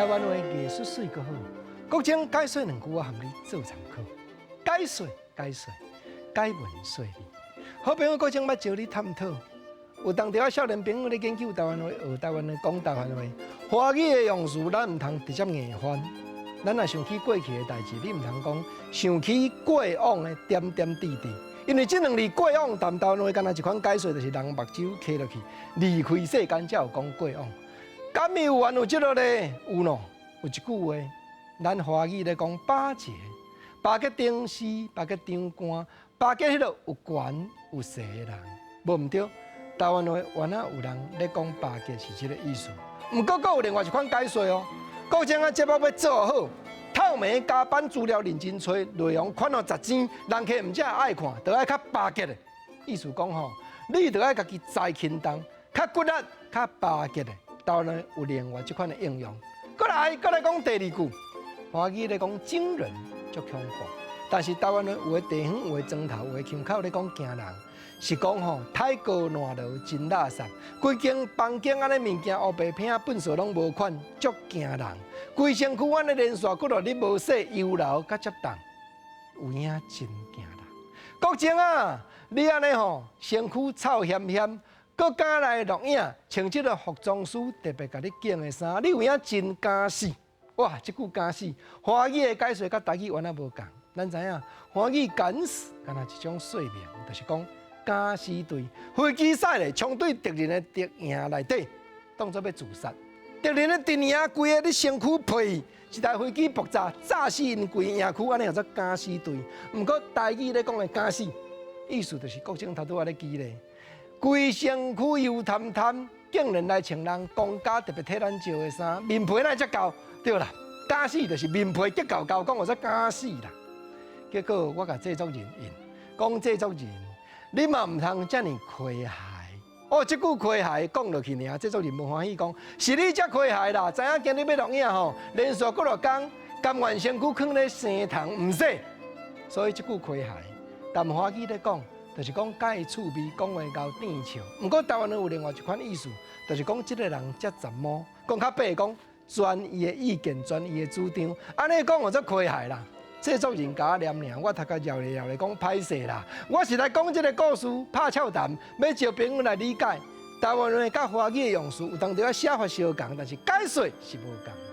灣話藝術媠閣好。國情解說兩句，我含你做參考。解說解說解文說理。好朋友國情欲招你探討。有當時啊，少年朋友咧研究台灣話，學台灣話，講台灣話。華語的用詞，咱毋通直接硬翻。咱若想起過去的代誌，你毋通講想起過往的點點滴滴，因為這兩字過往，談台灣話敢若一款解說，就是人目睭開落去，離開世間才有講過往。敢有緣有這個咧？有喏，有一句話，咱華語咧講巴結，巴結頂司，巴結長官，巴結彼個有權有勢的人，無毋對。台灣話原來有人咧講巴結是這個意思。毋過，閣有另外一款解說哦。國政啊節目欲做好，透暝加班資料認真揣，內容款予十錢，人客毋才愛看，著愛較巴結的。意思講吼，你著愛家己知輕重，較骨力，較巴結的。台灣話有另外這款的應用。閣來，閣來講第二句，華語咧講驚人，足恐怖。但是台灣話有的地方，有的莊頭，有的腔口咧講驚人，是講吼太高爛落真垃圾，規間房間按呢物件烏白片糞掃攏無款，足驚人。規身軀按呢連續幾落日無洗，油流佮接凍，有影真驚人。國政啊，你按呢吼身軀臭薟薟，閣敢來錄影，穿這个服裝師特別共你揀的衫，你有影真敢死！哇，這句敢死，華語的解說佮台語原來無仝。咱知影，華語敢死，敢若一種說明，就是講敢死隊飛機駛咧，衝對敵人的敵營內底，當作欲自殺。敵人的陣營規个咧身軀皮，一台飛機爆炸，炸死𪜶規營區，按呢叫做敢死隊。毋過台語咧講的敢死，意思就是國政頭拄仔咧記咧，規身軀油澹澹，竟然來穿人公家特別替咱招的衫，面皮哪會遮厚？對啦，敢死就是面皮結厚厚，講叫做敢死啦。結果我共製作人應，講製作人，你嘛毋通遮爾詼諧。哦，這句詼諧講落去爾，製作人無歡喜，講是你才詼諧啦。知影今日欲錄影吼，連續幾落工，甘願身軀囥咧生蟲毋洗，所以這句詼諧。但華語咧講，就是講佮伊趣味講話𠢕甜笑。毋過台灣有另外一款意思，就是講這个人遮雜毛，講較白講，專伊的意見，專伊的主張，按呢講叫做詼諧啦。製作人共我念爾，我頭殼搖咧搖咧講歹勢啦。我是來講這个故事，拍俏談，欲招朋友來理解。台灣話佮華語的用詞有當時仔寫法相仝，但是解說是無仝的。